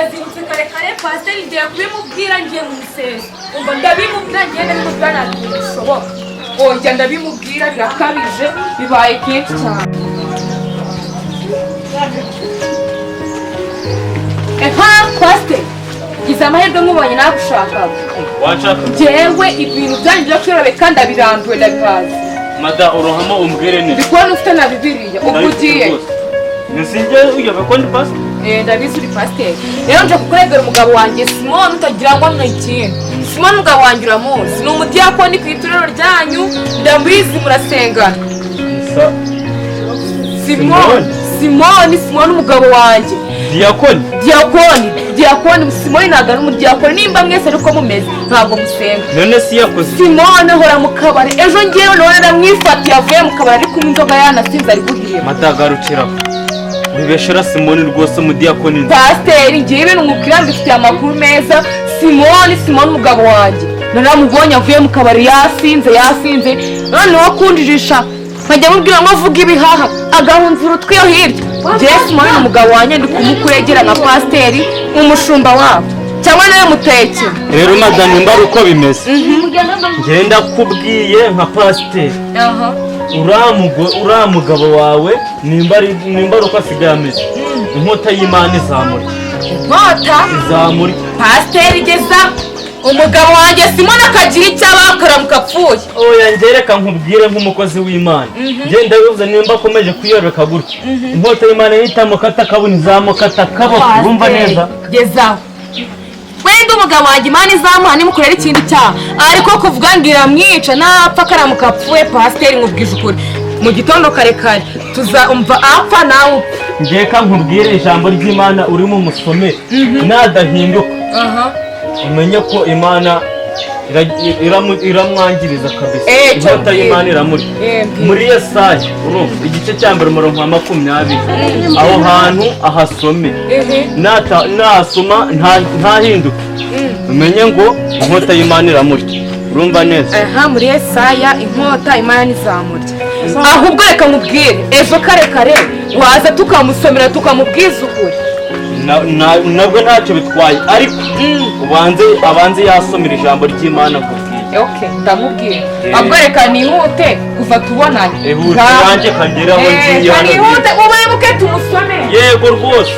Ndazindutse kare kare, pasiteri, ngiye kubimubwira, ngiye mu museso. Umva, ndabimubwira, ngiye ndabimubwira, ntabwo bishoboka. Oya, ndabimubwira, birakabije, bibaye kenshi cyane. Eha, pasiteri, gize amahirwe nkubonye, nagushakaga. Wanshaka? Njyewe ibintu byanyu byo kwiyorobeka ndabirambiwe, ndabihaze. Mada, urohamo umbwire neza. Ndi kubona ufite na Bibiliya, ubwo ugiye? Nsinjye uyobe ko ndi pastor? Eh, ndabizi uri pasiteri. Rero nje kukuregera umugabo wanjye Simoni, utagira ngo ni ikindi. Simoni umugabo wanjye uramuzi, ni umudiyakoni ku itorero ryanyu, ndabizi murasengana. Sa. Simoni, Simoni, Simoni umugabo wanjye. Diyakoni? Diyakoni, diyakoni Simoni ntabwo ari umudiyakoni. Nimba mwese ariko mumeze, ntabwo musenga. None si yakoze? Simoni ahora mu kabari. Ejo ngewe none ndamwifatiye avuye mu kabari, ari kunywa inzoga, yanasinze, ari guhira. Mada, garukira, wibeshera Simoni rwose umudiyakoni. Pasiteri, ngewe ibintu nkubwira mbifitiye amakuru meza. Simoni, Simoni umugabo wanjye naramubonye avuye mu kabari yasinze, yasinze. Noneho kunjijisha, nkajya mubwira ngo avuge ibihaha, agahunza urutwi iyo hirya. Ngewe Simoni ni umugabo wanjye, ndi kumukuregera nka pasiteri, umushumba wabo, cyangwa nawe mutekere. Rero mada, nimba ari uko bimeze, ngenda kubwiye nka pasiteri, uriya mugabo wawe, nimba ari uko asigaye ameze, inkota y'Imana izamurya. Inkota? Izamurya. Pasiteri, geza umugabo wanjye Simoni akagira icyo aba akaramuka apfuye. Oya, ngereka nkubwire nk'umukozi w'Imana, ngenda bivuze, nimba akomeje kwiyorobeka gutya, inkota y'Imana nitamukata akabona, izamukata akaboko, urumva neza? Gezaho, wenda umugabo wanjye Imana izamuha nimukorera ikindi cyaha, ariko kuvuga ngo iramwica napfa akaramuka apfuye, pasiteri, nkubwije ukuri, mu gitondo kare kare tuzumva apfa nawe upfa. Ngeka nkubwire ijambo ry'Imana urimo umusomere, nadahinduka umenye ko Imana iramwangiriza kabisa. Eh, cyo Inkota y'Imana iramurya. Eh, mbwira. Muri Yesaya, urumva, igice cya mbere, umurongo wa 20, aho hantu ahasome. Nasoma ntahinduke, umenye ngo inkota y'Imana iramurya, urumva neza? Aha muri Yesaya, inkota Imana ntizamurya. Ahubwo reka nkubwire, ejo kare kare waza tukamusomera, tukamubwiza ukuri. Nabwo ntacyo bitwaye, ariko ubanze abanze yasomera ijambo ry'Imana akubwiye. Okay, ndamubwira. Eh. Ahubwo reka nihute kuva tubonanye. Ihute nanjye kangeraho ngiye hano. Nihute, ubebuke tumusomere. Yego rwose.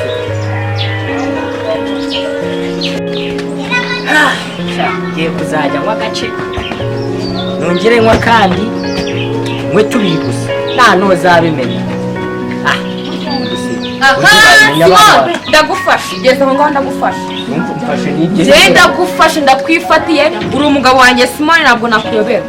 Ngiye kuzajya nywa agace, nongere nywa kandi nywe tubiri gusa, nta n'uzabimenya. Ah, gusa Aha. uzabimenya abana. Simon, ndagufashe, geza aho ngaho, ndagufashe. Wumva umfashe n'ibyo? Njye ndagufashe, ndakwifatiye, uri umugabo wanjye Simon, ntabwo nakuyobera.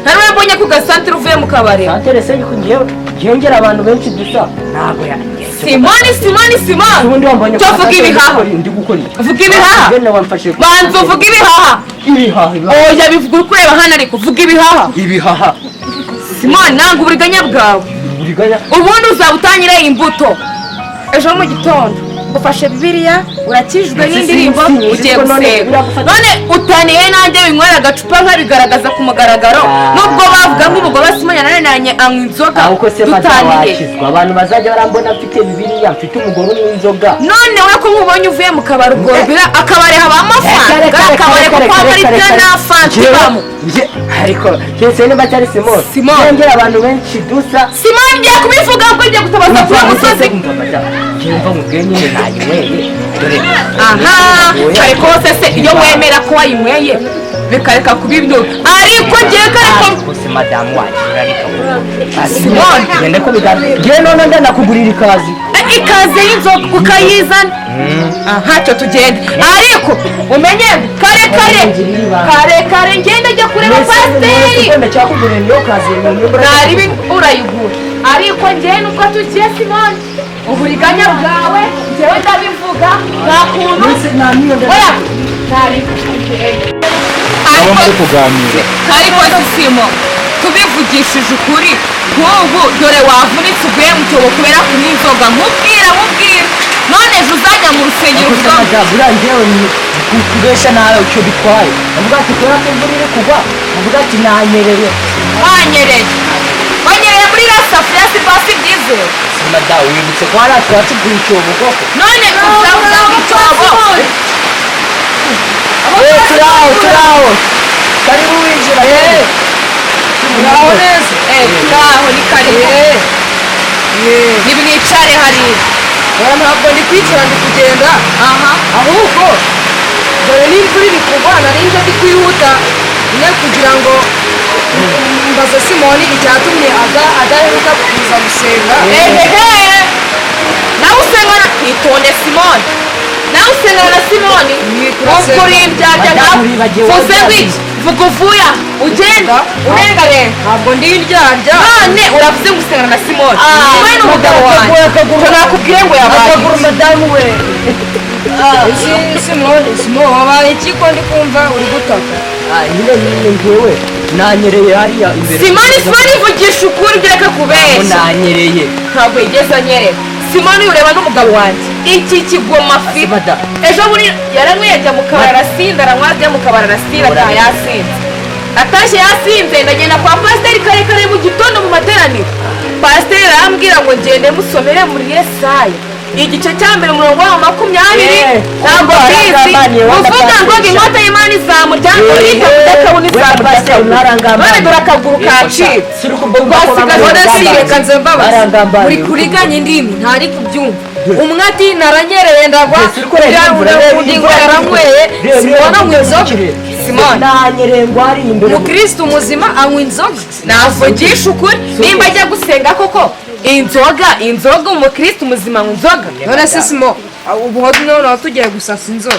Nta n'uwo mbonye ku gasantere uvuye mu kabari. Santere se ngewe ngera abantu benshi dusa ntabwo ya Simoni, Simoni, Simoni! Ubundi wambonye Cyo vuga ibihaha. Ndi gukora iki? Vuga ibihaha. Bene wamfashe. Banza uvuge ibihaha. Ibihaha, ibihaha. Oya, bivuga uri kureba hano, ariko vuga ibihaha. Ibihaha. Simoni, nanga uburiganya bwawe. Uburiganya? Ubundi uzaba utangire imbuto ejo mu gitondo, ufashe Bibiliya, urakijwe n'indirimbo, ugiye gusenga, none utaniye nanjye winywera agacupa nkabigaragaza ku mugaragaro. Ah. Nubwo bavuga ngo umugore wa Simoni yananiranye anywa inzoga. Ahubwo se mada, Dutaniye? wakizwa abantu bazajya barambona mfite Bibiliya, mfite umugore unywa inzoga? None we ko nkubonye uvuye mu kabari, ubwo bira akabari habamo fanta, akabari kuko haba ari byo nta fanta ibamo. Ariko keretse niba atari Simoni. Simoni. Ngera abantu benshi dusa. Simoni, ngiye kubivuga ngo ngiye gutabaza kuri uwo musozi. Umva mubwiye nyine, nayinyweye dore. Aha kare kose se, iyo wemera ko wayinyweye bikareka kuba ibyo, ariko ngiye kare ko Ariko se madamu wagira, reka koko. Simoni. Gende ko biganza ngewe none ndanakugurira ikazi. Ikaze y'inzoga ukayizana aha, cyo tugende, ariko umenye kare kare kare kare ngende njya kureba pasiteri. Wenda cyakugurira niyo kazi. Ntaribi urayigura, ariko njyewe nubwo tugiye, Simoni, uburiganya bwawe njyewe ndabivuga, nta kuntu. Oya, ntaribi. Abo muri kuganira? Ariko Sisimo, tubivugishije ukuri, nk'ubu dore wavunitse uvuye mu cyobo kubera kunywa inzoga, nkubwira nkubwira, none ejo uzajya mu rusengero uvuga ngo Buriya njyewe ni kubesha nawe icyo bitwaye, avuga ati kubera ko imvura iri kugwa, avuga ati nanyereye. Wanyereye, wanyereye muri iriya safuriya, si basi byizewe. Madamu, wibutse ko hariya twacukuye icyobo koko? None uzavuga ngo icyobo? Eh, turaho, turaho, karibu, winjira. Muraho neza. Eh, turaho, ni karibu, nimwicare hariya. Oya, ntabwo ndi kwicara, ndi kugenda. Aha. Ahubwo dore n'imvura iri kugwa, nari nje ndi kwihuta nyine kugira ngo mbaze Simoni icyatumye adaheruka kuza gusenga. Ehehe, nawe usengana, itonde Simoni, nawe usengana na Simoni? Turasenga. Ubwo uri indyarya nawe. Madamu, uribagiwe. Vuze ngwiki, vuga uvuya ugenda urengarenga. Ntabwo ndi indyarya. None uravuze ngo usengana na Simoni? Simoni ni umugabo wanjye. Akaguru. Nakubwiye ngo yabaye Akaguru, madamu we. Ese Simoni, Simoni, wabaye iki ko ndi kumva uri gutaka? Ah, nyine njyewe nanyereye hariya imbere. Simoni, Simoni, vugisha ukuri, ibyo reka kubeshya. Nanyereye. Ntabwo yigeze anyerera. Simoni, ureba n'umugabo wanjye, iki kigoma afite. Madamu. Ejo buri yaranyweye, ajya mu kabari arasinda, aranywa, ajya mu kabari arasinda, ataha yasinze, atashye yasinze. Ndagenda kwa pasiteri kare kare mu gitondo mu materaniro. Pasiteri arambwira ngo ngende musomere muri Yesaya igice cya 1, umurongo wa 20. Ntabwo mbizi. Waragambaniye, wenda Uvuga ngo pasiteri. inkota y'Imana izamurya, urita kudakabona, izamurya. None dore akaguru kacitse. None si reka nze mbabaza, muri kuriganya indimi, ntari kubyumva. Umwe ati naranyereye ndagwa, undi ngo yaranyweye. Simoni anywa inzoga? Simoni. Nanyereye ngo hari imbere. Umukristo muzima anywa inzoga? Navugisha ukuri, nimba ajya gusenga koko, inzoga, inzoga, umukristo muzima anywa inzoga? None se Simo, ubu noneho tugiye gusasa inzoga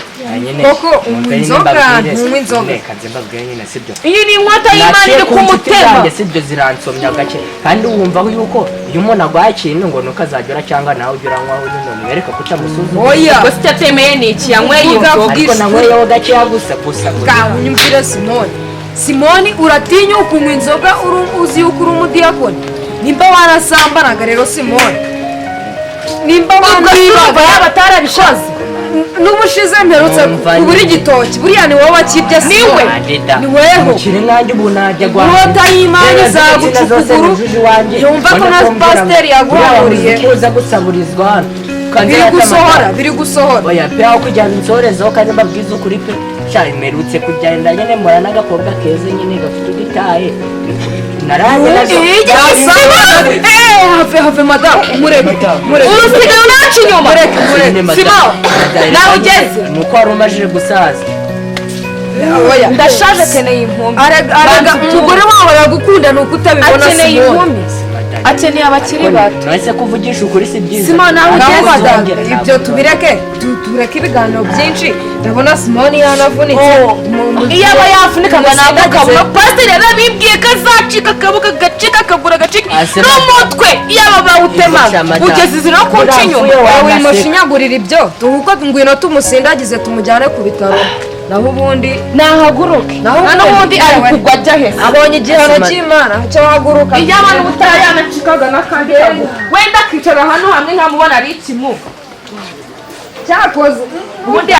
koko? Unywa inzoga, ntunywa inzoga? Reka nze mbabwire nyine, sibyo? Iyi ni inkota y'Imana Naciye iri ku nshuti kumutema. zanjye, sibyo, ziransomya gake. Kandi wumva yuko iyo umuntu arwaye ikintu ngo nuko azajya ura cyangwa nawe ujya uranywaho nyine, umwereka ko utamusuzuma. Oya. Ubwo se icyo atemeye ni iki? Yanyweye Vuga, inzoga. Ariko nanyweyeho gakeya gusa gusa gusa. Unyumvire Simoni, Simoni, uratinyuka unywa inzoga uzi yuko uri umudiyakoni? Nimba warasambanaga rero Simoni, nimba Ubwo urumva wanibaga yaba atarabikoze? N'ubushize mperutse Numva kubura nyine. igitoki, buriya ni wowe wakibye. Niwe. Simoni, ni weho. Umukire nkanjye ubu najya Inkota y'Imana izaguca ukuguru. Yumva ko na pasiteri yaguhanuriye. Uza gusaburizwa hano. Biri gusohora, biri gusohora. Oya pe, aho kugira ngo insorezeho, kandi mbabwize ukuri pe, sha, mperutse kugenda nyine mpura n'agakobwa keza nyine gafite udutaye naranjye nazo. Have, have, madamu, mureke, mureke. Urusigaye unaca inyuma. Mureke, mureke. Simo, nawe ugeze. Ni uko wari umajije gusaza. Oya. Ndashaje, akeneye inkumi. Arega umugore wawe aragukunda, ni uko utabibona. Akeneye Simoni. inkumi, akeneye abakiri bato. Nonese kuvugisha ukuri si byiza? Simo, nawe Naho ugeze. madamu, ibyo tubireke, tureke ibiganiro byinshi. Ndabona Simoni yanavunitse. Iyo aba yavunikaga ntabwo akabura. Pasiteri yarabibwiye ko azacika akaboko, gacika akaguru, gacika n'umutwe. Iyo aba bawutemaga ugeze izi no kunca inyuma. Wowe wimushinyagurira ibyo, uko ngwino tumusindagize tumujyane ku bitaro, naho ubundi Nahaguruke. Naho Nta n'ubundi ari kugwa ajya hese. Abonye igihano cy'Imana cyo haguruka. Iyo abantu butari yanacikaga n'akandi kaguru, wenda akicara hano hamwe nkamubona ari ikimuga. Cyakoze. Ubundi.